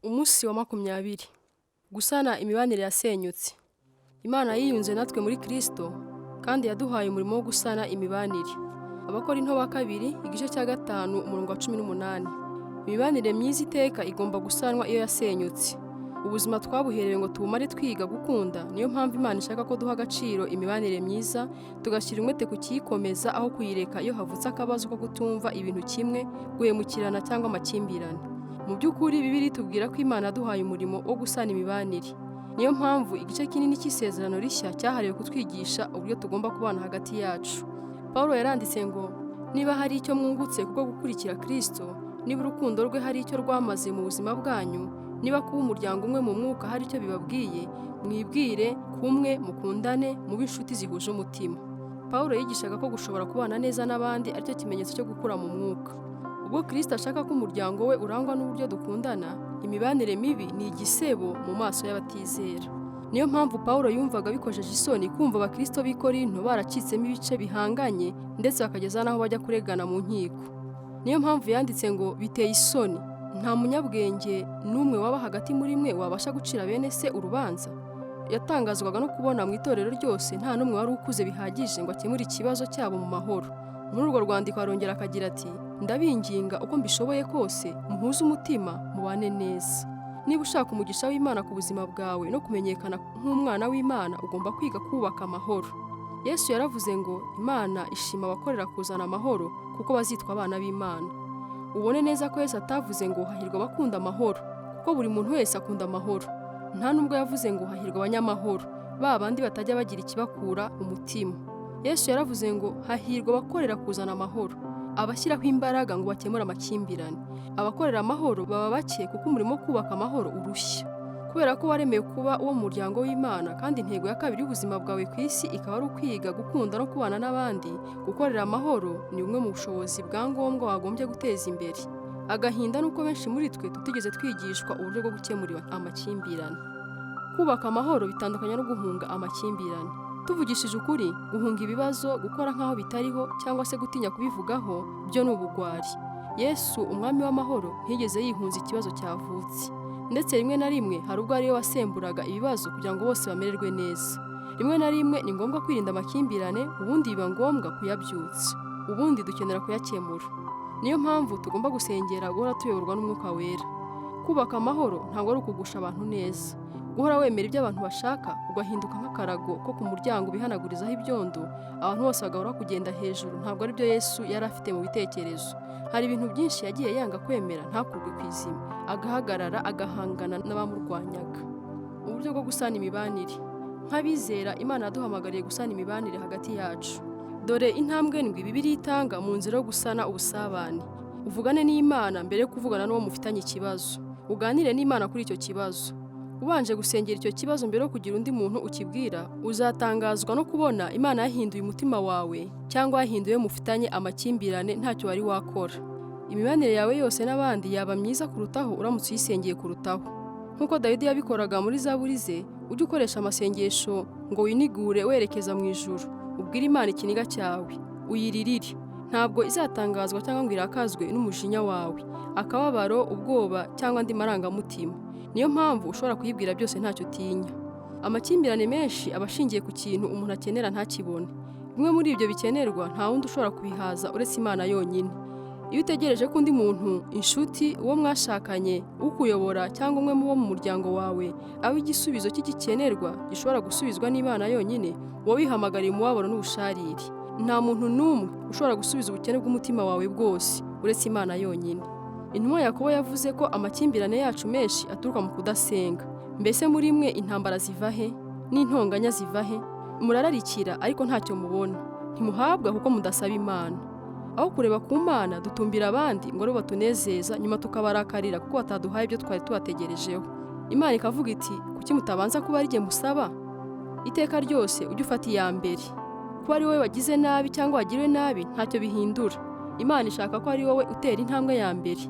Umunsi wa 20 gusana imibanire yasenyutse. Imana yiyunze natwe muri Kristo kandi yaduhaye umurimo wo gusana imibanire. Abakorinto ba kabiri igice cya 5 umurongo wa 18. Imibanire myiza iteka igomba gusanwa iyo yasenyutse. Ubuzima twabuherewe ngo tubumare twiga gukunda, niyo mpamvu Imana ishaka ko duha agaciro imibanire myiza, tugashyira umwete ku kiyikomeza aho kuyireka iyo havutse akabazo ko kutumva ibintu kimwe, guhemukirana cyangwa amakimbirane. Mu by'ukuri Bibiliya itubwira ko Imana yaduhaye umurimo wo gusana imibanire. Niyo mpamvu igice kinini cy'isezerano rishya cyahariwe kutwigisha uburyo tugomba kubana hagati yacu. Pawulo yaranditse ngo niba hari icyo mwungutse kubwo gukurikira Kristo, niba urukundo rwe hari icyo rwamaze mu buzima bwanyu, niba kuba umuryango umwe mu mwuka hari icyo bibabwiye, mwibwire kumwe, mukundane, mube inshuti zihuje umutima. Pawulo yigishaga ko gushobora kubana neza n'abandi aricyo kimenyetso cyo gukura mu mwuka. Ubwo Kristo ashaka ko umuryango we urangwa n'uburyo dukundana, imibanire mibi ni igisebo mu maso y'abatizera. Niyo mpamvu Pawulo yumvaga bikojeje isoni kumva abakristo b'i Korinto baracitsemo ibice bihanganye ndetse bakageza n'aho bajya kuregana mu nkiko. Niyo mpamvu yanditse ngo biteye isoni, nta munyabwenge n'umwe waba hagati muri mwe wabasha gucira bene se urubanza. Yatangazwaga no kubona mu itorero ryose nta n'umwe wari ukuze bihagije ngo akemure ikibazo cyabo mu mahoro. Muri urwo rwandiko arongera akagira ati ndabinginga uko mbishoboye kose muhuze umutima mubane neza. Niba ushaka umugisha w'Imana ku buzima bwawe no kumenyekana nk'umwana w'Imana, ugomba kwiga kubaka amahoro. Yesu yaravuze ngo Imana ishima abakorera kuzana amahoro kuko bazitwa abana b'Imana. Ubone neza ko Yesu atavuze ngo hahirwa abakunda amahoro, kuko buri muntu wese akunda amahoro. Nta nubwo yavuze ngo hahirwa abanyamahoro, ba bandi batajya bagira ikibakura umutima. Yesu yaravuze ngo hahirwa abakorera kuzana amahoro, abashyiraho imbaraga ngo bakemure amakimbirane. Abakorera amahoro baba bake kuko umurimo wo kubaka amahoro urushya. Kubera ko waremewe kuba uwo mu muryango w'Imana kandi intego ya kabiri y'ubuzima bwawe ku isi ikaba ari ukwiga gukunda no kubana n'abandi, gukorera amahoro ni bumwe mu bushobozi bwa ngombwa wagombye guteza imbere. Agahinda ni uko benshi muri twe tutigeze twigishwa uburyo bwo gukemura amakimbirane. Kubaka amahoro bitandukanye no guhunga amakimbirane. Tuvugishije ukuri, guhunga ibibazo, gukora nk'aho bitariho cyangwa se gutinya kubivugaho byo ni ubugwari. Yesu umwami w'amahoro ntiyigeze yihunza ikibazo cyavutse. Ndetse rimwe na rimwe hari ubwo ariwe wasemburaga ibibazo kugira ngo bose bamererwe neza. Rimwe na rimwe ni ngombwa kwirinda amakimbirane, ubundi biba ngombwa kuyabyutsa. Ubundi dukenera kuyakemura. Niyo mpamvu tugomba gusengera guhora tuyoborwa n'Umwuka Wera. Kubaka amahoro ntabwo ari ukugusha abantu neza. Guhora wemera ibyo abantu bashaka ugahinduka nk'akarago ko ku muryango bihanagurizaho ibyondo, abantu bose bagahora kugenda hejuru, ntabwo ari byo Yesu yari afite mu bitekerezo. Hari ibintu byinshi yagiye yanga kwemera ntakurwe ku izima, agahagarara agahangana n'abamurwanyaga. Uburyo bwo gusana imibanire. Nk'abizera, Imana yaduhamagariye gusana imibanire hagati yacu. Dore intambwe ndwi Bibiliya itanga mu nzira yo gusana ubusabane. Uvugane n'Imana mbere yo kuvugana n'uwo mufitanye ikibazo. Uganire n'Imana kuri icyo kibazo. Ubanje gusengera icyo kibazo mbere yo kugira undi muntu ukibwira, uzatangazwa no kubona Imana yahinduye umutima wawe cyangwa yahinduye mufitanye amakimbirane ntacyo wari wakora. Imibanire yawe yose n'abandi yaba myiza kurutaho uramutse uyisengeye kurutaho. Nk'uko Dawidi yabikoraga muri zaburi ze, ujye ukoresha amasengesho ngo winigure werekeza mu ijuru, ubwire Imana ikiniga cyawe, uyiririre. Ntabwo izatangazwa cyangwa ngo irakazwe n'umujinya wawe, akababaro, ubwoba cyangwa andi marangamutima. Niyo mpamvu ushobora kuyibwira byose ntacyo utinya. Amakimbirane menshi aba ashingiye ku kintu umuntu akenera ntakibone. Bimwe muri ibyo bikenerwa nta wundi ushobora kubihaza uretse Imana yonyine. Iyo utegereje ko undi muntu, inshuti, uwo mwashakanye, ukuyobora cyangwa umwe mu bo mu muryango wawe aba igisubizo cy'igikenerwa gishobora gusubizwa n'Imana yonyine, uba wihamagariye umubabaro n'ubusharire. Nta muntu n'umwe ushobora gusubiza ubukene bw'umutima wawe bwose uretse Imana yonyine. Intumwa Yakobo yavuze ko amakimbirane yacu menshi aturuka mu kudasenga. Mbese muri mwe intambara ziva he? N'intonganya ziva he? Murararikira ariko ntacyo mubona. Ntimuhabwa kuko mudasaba Imana. Aho kureba ku Mana dutumbira abandi ngo aribo batunezeza, nyuma tukabarakarira kuko bataduhaye ibyo twari tubategerejeho. Imana ikavuga iti kuki mutabanza kuba ari jye musaba? Iteka ryose ujye ufata iya mbere. Kuba ari wowe wagize nabi cyangwa wagiriwe nabi ntacyo bihindura. Imana ishaka ko ari wowe utera intambwe ya mbere.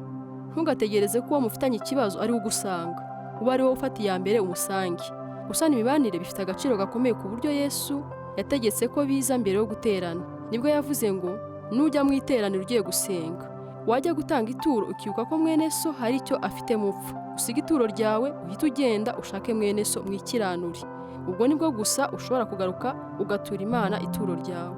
Ntugategereze ko uwo mufitanye ikibazo ari we ugusanga. Uba ari wowe ufata iya mbere umusange. Gusana imibanire bifite agaciro gakomeye ku buryo Yesu yategetse ko biza mbere yo guterana. Nibwo yavuze ngo nujya mu iteraniro ugiye gusenga, wajya gutanga ituro ukibuka ko mwene so hari icyo afite mupfa. Usige ituro ryawe, uhite ugenda ushake mwene so mwikiranure. Ubwo nibwo gusa ushobora kugaruka ugatura Imana ituro ryawe.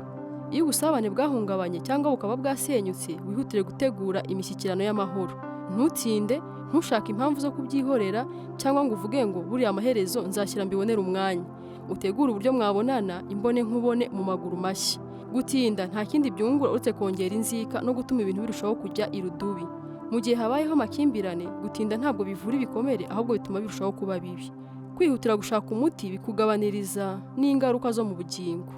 Iyo ubusabane bwahungabanye cyangwa bukaba bwasenyutse, wihutire gutegura imishyikirano y'amahoro. Ntutinde, ntushake impamvu zo kubyihorera cyangwa ngo uvuge ngo buriya amaherezo nzashyira mbibonere umwanya. Utegure uburyo mwabonana imbone nkubone mu maguru mashya. Gutinda nta kindi byungura uretse kongera inzika no gutuma ibintu birushaho kujya irudubi. Mu gihe habayeho amakimbirane, gutinda ntabwo bivura ibikomere ahubwo bituma birushaho kuba bibi. Kwihutira gushaka umuti bikugabaniriza n'ingaruka zo mu bugingo.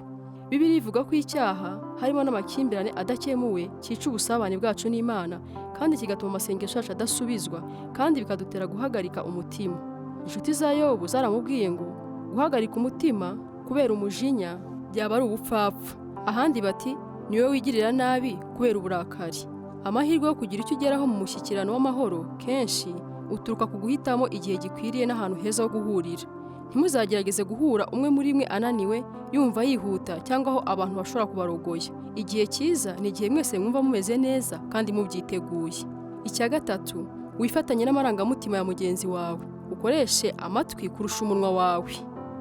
Bibiliya ivuga ko icyaha harimo n'amakimbirane adakemuwe cyica ubusabane bwacu n'Imana kandi kigatuma amasengesho yacu adasubizwa kandi bikadutera guhagarika umutima. Inshuti za Yobu zaramubwiye ngo guhagarika umutima kubera umujinya byaba ari ubupfapfa. Ahandi bati niwe wigirira nabi kubera uburakari. Amahirwe yo kugira icyo ugeraho mu mushyikirano w'amahoro kenshi uturuka ku guhitamo igihe gikwiriye n'ahantu heza ho guhurira. Ntimuzagerageze guhura umwe muri mwe ananiwe, yumva yihuta cyangwa aho abantu bashobora kubarogoya. Igihe cyiza ni igihe mwese mwumva mumeze neza kandi mubyiteguye. Icya gatatu, wifatanye n'amarangamutima ya mugenzi wawe. Ukoreshe amatwi kurusha umunwa wawe.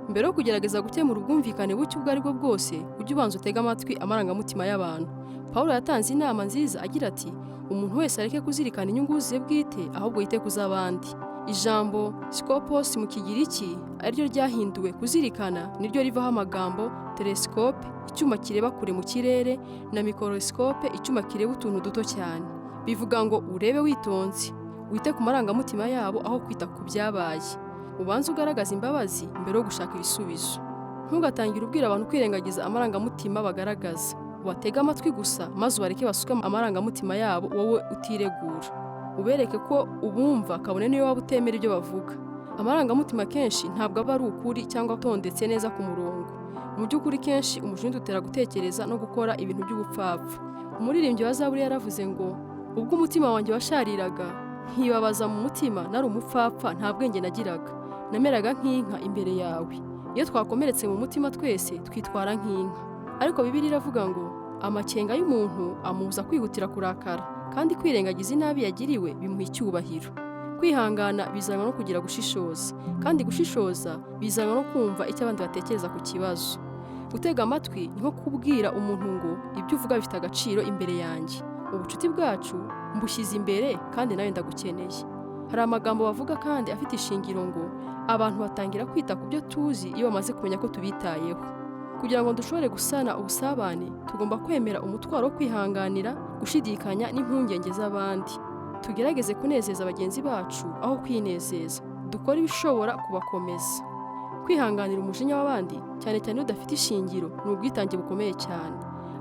Mbere yo kugerageza gukemura ubwumvikane buke ubwo ari bwo bwose, ujye ubanza utege amatwi amarangamutima y'abantu. Pawulo yatanze inama nziza agira ati umuntu wese areke kuzirikana inyungu ze bwite ahubwo yite ku z'abandi. Ijambo skopos mu Kigiriki ariryo ryahinduwe kuzirikana niryo rivaho amagambo telescope, icyuma kireba kure mu kirere, na microscope, icyuma kireba utuntu duto cyane. Bivuga ngo urebe witonze, wite ku marangamutima yabo aho kwita ku byabaye. Ubanze ugaragaze imbabazi mbere yo gushaka ibisubizo. Ntugatangire ubwira abantu kwirengagiza amarangamutima bagaragaza. Ubatege amatwi gusa maze ubareke basuke amarangamutima yabo wowe utiregura. Ubereke ko ubumva kabone niyo waba utemera ibyo bavuga. Amarangamutima kenshi ntabwo aba ari ukuri cyangwa atondetse neza ku murongo. Mu by'ukuri kenshi umujinya udutera gutekereza no gukora ibintu by'ubupfapfa. Umuririmbyi wa Zaburi yaravuze ngo ubwo umutima wanjye washariraga nkibabaza mu mutima nari umupfapfa nta bwenge nagiraga, nameraga nk'inka imbere yawe. Iyo twakomeretse mu mutima twese twitwara nk'inka. Ariko Bibiliya iravuga ngo amakenga y'umuntu amubuza kwihutira kurakara, kandi kwirengagiza inabi yagiriwe bimuha icyubahiro. Kwihangana bizanwa no kugira gushishoza, kandi gushishoza bizanwa no kumva icyo abandi batekereza ku kibazo. Gutega amatwi ni nko kubwira umuntu ngo ibyo uvuga bifite agaciro imbere yanjye. Ubucuti bwacu mbushyize imbere kandi nawe ndagukeneye. Hari amagambo bavuga kandi afite ishingiro ngo abantu batangira kwita ku byo tuzi iyo bamaze kumenya ko tubitayeho. Kugira ngo dushobore gusana ubusabane, tugomba kwemera umutwaro wo kwihanganira, gushidikanya n'impungenge z'abandi. Tugerageze kunezeza bagenzi bacu aho kwinezeza. Dukore ibishobora kubakomeza. Kwihanganira umujinya w'abandi, cyane cyane iyo udafite ishingiro, ni ubwitange bukomeye cyane.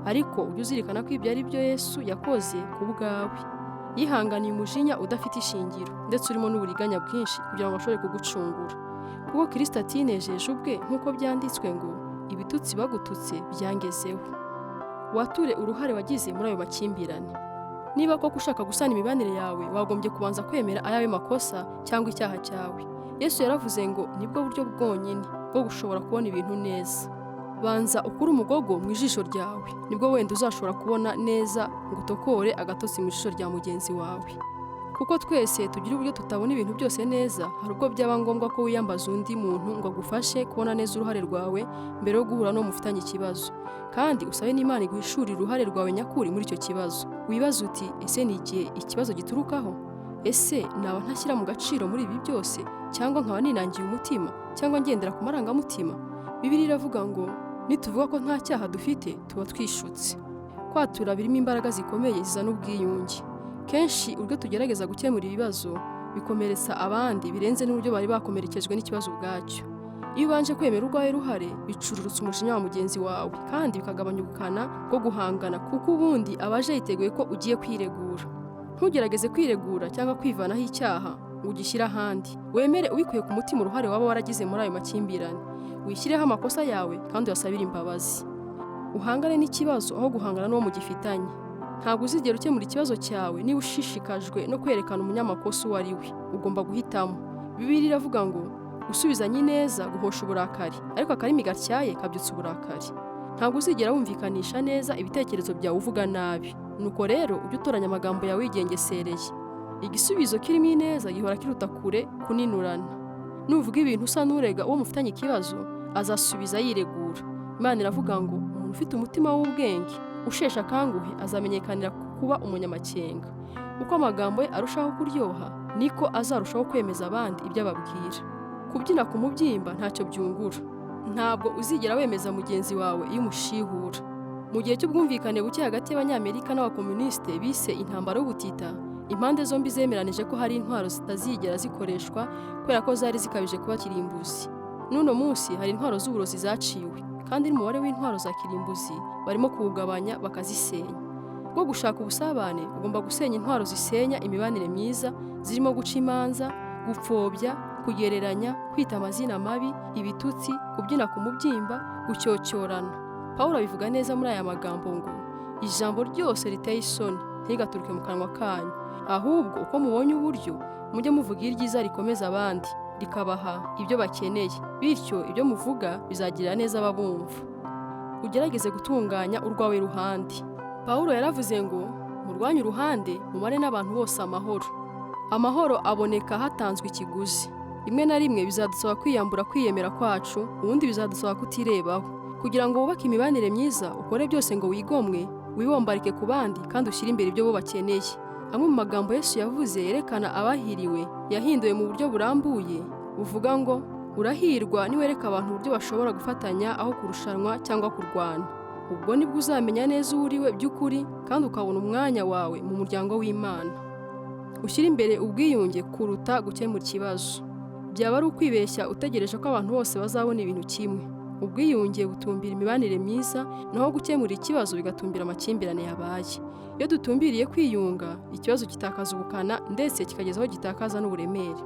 Ariko ujye uzirikana ko ibyo ari byo Yesu yakoze ku bwawe. Yihanganiye umujinya udafite ishingiro, ndetse urimo n'uburiganya bwinshi kugira ngo ashobore kugucungura. Kuko Kristo atinejeje ubwe nk'uko byanditswe ngo ibitutsi bagututse byangezeho. Wature uruhare wagize muri ayo makimbirane. Niba koko ushaka gusana imibanire yawe, wagombye kubanza kwemera ayawe makosa cyangwa icyaha cyawe. Yesu yaravuze ngo nibwo buryo bwonyine bwo gushobora kubona ibintu neza. Banza ukure umugogo mu ijisho ryawe, nibwo wenda uzashobora kubona neza ngo utokore agatotsi mu ijisho rya mugenzi wawe. Kuko twese tugira uburyo tutabona ibintu byose neza, hari ubwo byaba ngombwa ko wiyambaza undi muntu ngo agufashe kubona neza uruhare rwawe mbere yo guhura n'uwo mufitanye ikibazo. Kandi usabe n'Imana iguhishurire uruhare rwawe nyakuri muri icyo kibazo. Wibaze uti ese ni igihe ikibazo giturukaho? Ese naba ntashyira mu gaciro muri ibi byose, cyangwa nkaba ninangiye umutima, cyangwa ngendera ku marangamutima? Bibiliya iravuga ngo nituvuga ko nta cyaha dufite tuba twishutse. Kwatura birimo imbaraga zikomeye zizana ubwiyunge. Kenshi uburyo tugerageza gukemura ibibazo bikomeretsa abandi birenze n'uburyo bari bakomerekejwe n'ikibazo ubwacyo. Iyo ubanje kwemera urwawe ruhare, bicururutsa umujinya wa mugenzi wawe kandi bikagabanya ubukana bwo guhangana, kuko ubundi abaje yiteguye ko ugiye kwiregura. Ntugerageze kwiregura cyangwa kwivanaho icyaha ngo ugishyire ahandi. Wemere ubikuye ku mutima uruhare waba waragize muri ayo makimbirane. Wishyireho amakosa yawe kandi uyasabire imbabazi. Uhangane n'ikibazo aho guhangana n'uwo mugifitanye. Ntabwo uzigera ukemura ikibazo cyawe niba ushishikajwe no kwerekana umunyamakosa uwo ari we. Ugomba guhitamo. Bibiliya iravuga ngo gusubizanya ineza guhosha uburakari, ariko akarimi gatyaye kabyutsa uburakari. Ntabwo uzigera wumvikanisha neza ibitekerezo byawe uvuga nabi. Nuko rero ujye utoranya amagambo yawe wigengesereye. Igisubizo kirimo ineza gihora kiruta kure kuninurana. Nuvuga ibintu usa n'urega uwo mufitanye ikibazo, azasubiza yiregura. Imana iravuga ngo umuntu ufite umutima w'ubwenge usheshe akanguhe azamenyekanira ku kuba umunyamakenga. Uko amagambo ye arushaho kuryoha, niko azarushaho kwemeza abandi ibyo ababwira. Kubyina ku mubyimba ntacyo byungura. Ntabwo uzigera wemeza mugenzi wawe iyo umushihura. Mu gihe cy'ubwumvikane buke hagati y'Abanyamerika n'Abakomunisite bise intambara y'ubutita, impande zombi zemeranije ko hari intwaro zitazigera zikoreshwa kubera ko zari zikabije kuba kirimbuzi. N'uno munsi hari intwaro z'uburozi zaciwe, kandi n'umubare w'intwaro za kirimbuzi barimo kuwugabanya bakazisenya. Bwo gushaka ubusabane, ugomba gusenya intwaro zisenya imibanire myiza zirimo guca imanza, gupfobya, kugereranya, kwita amazina mabi, ibitutsi, kubyina ku mubyimba, gucyocyorana. Pawulo abivuga neza muri aya magambo ngo ijambo ryose riteye isoni ntigaturuke mu kanwa kanyu, ahubwo uko mubonye uburyo mujye muvuga iryiza rikomeza abandi, rikabaha ibyo bakeneye, bityo ibyo muvuga bizagirira neza ababumva. Ugerageze gutunganya urwawe ruhande. Pawulo yaravuze ngo murwanye uruhande mubane n'abantu bose amahoro. Amahoro aboneka hatanzwe ikiguzi. Rimwe na rimwe bizadusaba kwiyambura kwiyemera kwacu, ubundi bizadusaba kutirebaho. Kugira ngo wubake imibanire myiza, ukore byose ngo wigomwe, wibombarike ku bandi kandi ushyire imbere ibyo bo bakeneye. Amwe mu magambo Yesu yavuze yerekana abahiriwe, yahinduwe mu buryo burambuye, buvuga ngo urahirwa niwereka abantu uburyo bashobora gufatanya aho kurushanwa cyangwa kurwana. Ubwo nibwo uzamenya neza uwo uriwe by'ukuri kandi ukabona umwanya wawe mu muryango w'Imana. Ushyire imbere ubwiyunge kuruta gukemura ikibazo. Byaba ari ukwibeshya utegereje ko abantu bose bazabona ibintu kimwe. Ubwiyunge butumbira imibanire myiza, naho gukemura ikibazo bigatumbira amakimbirane yabaye. Iyo dutumbiriye kwiyunga, ikibazo gitakaza ubukana ndetse kikageza aho gitakaza n'uburemere.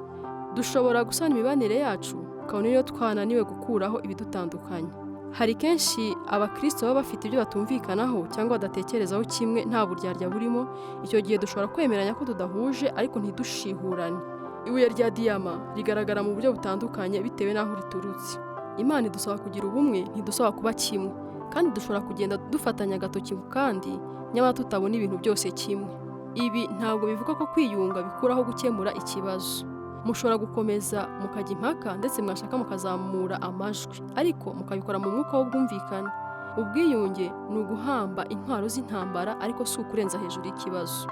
Dushobora gusana imibanire yacu, kabone n'iyo twananiwe gukuraho ibidutandukanya. Hari kenshi abakristo baba bafite ibyo batumvikanaho cyangwa badatekerezaho kimwe nta buryarya burimo, icyo gihe dushobora kwemeranya ko tudahuje ariko ntidushihurane. Ibuye rya diyama rigaragara mu buryo butandukanye bitewe n'aho riturutse. Imana idusaba kugira ubumwe, ntidusaba kuba kimwe. Kandi dushobora kugenda dufatanya agatoki kandi nyamara tutabona ibintu byose kimwe. Ibi ntabwo bivuga ko kwiyunga bikuraho gukemura ikibazo. Mushobora gukomeza mukajya impaka ndetse mwashaka mukazamura amajwi, ariko mukabikora mu mwuka w'ubwumvikane. Ubwiyunge ni uguhamba intwaro z'intambara ariko si ukurenza hejuru y'ikibazo.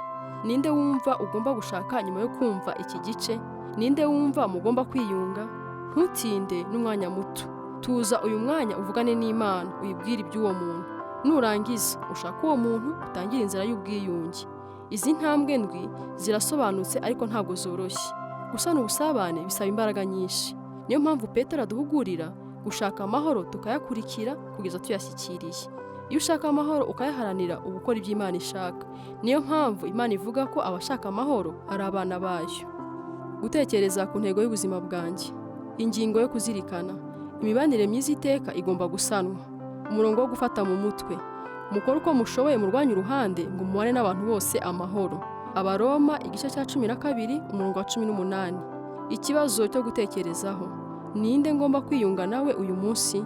Ninde wumva ugomba gushaka nyuma yo kumva iki gice? Ninde wumva mugomba kwiyunga? Ntutinde n'umwanya muto. Tuza uyu mwanya uvugane n'Imana, uyibwire iby'uwo muntu. Nurangiza ushake uwo muntu, utangire inzira y'ubwiyunge. Izi ntambwe ndwi zirasobanutse ariko ntabwo zoroshye. Gusana ubusabane bisaba imbaraga nyinshi. Niyo mpamvu Petero aduhugurira gushaka amahoro tukayakurikira kugeza tuyashyikiriye. Iyo ushaka amahoro ukayaharanira, uba ukora ibyo Imana ishaka. Niyo mpamvu Imana ivuga ko abashaka amahoro ari abana bayo. Gutekereza ku ntego y'ubuzima bwanjye. Ingingo yo kuzirikana. Imibanire myiza iteka igomba gusanwa. Umurongo wo gufata mu mutwe. Mukore uko mushoboye murwanye uruhande ngo mubane n'abantu bose amahoro. Abaroma igice cya 12 umurongo wa 18. Ikibazo cyo gutekerezaho. Ninde ngomba kwiyunga nawe uyu munsi?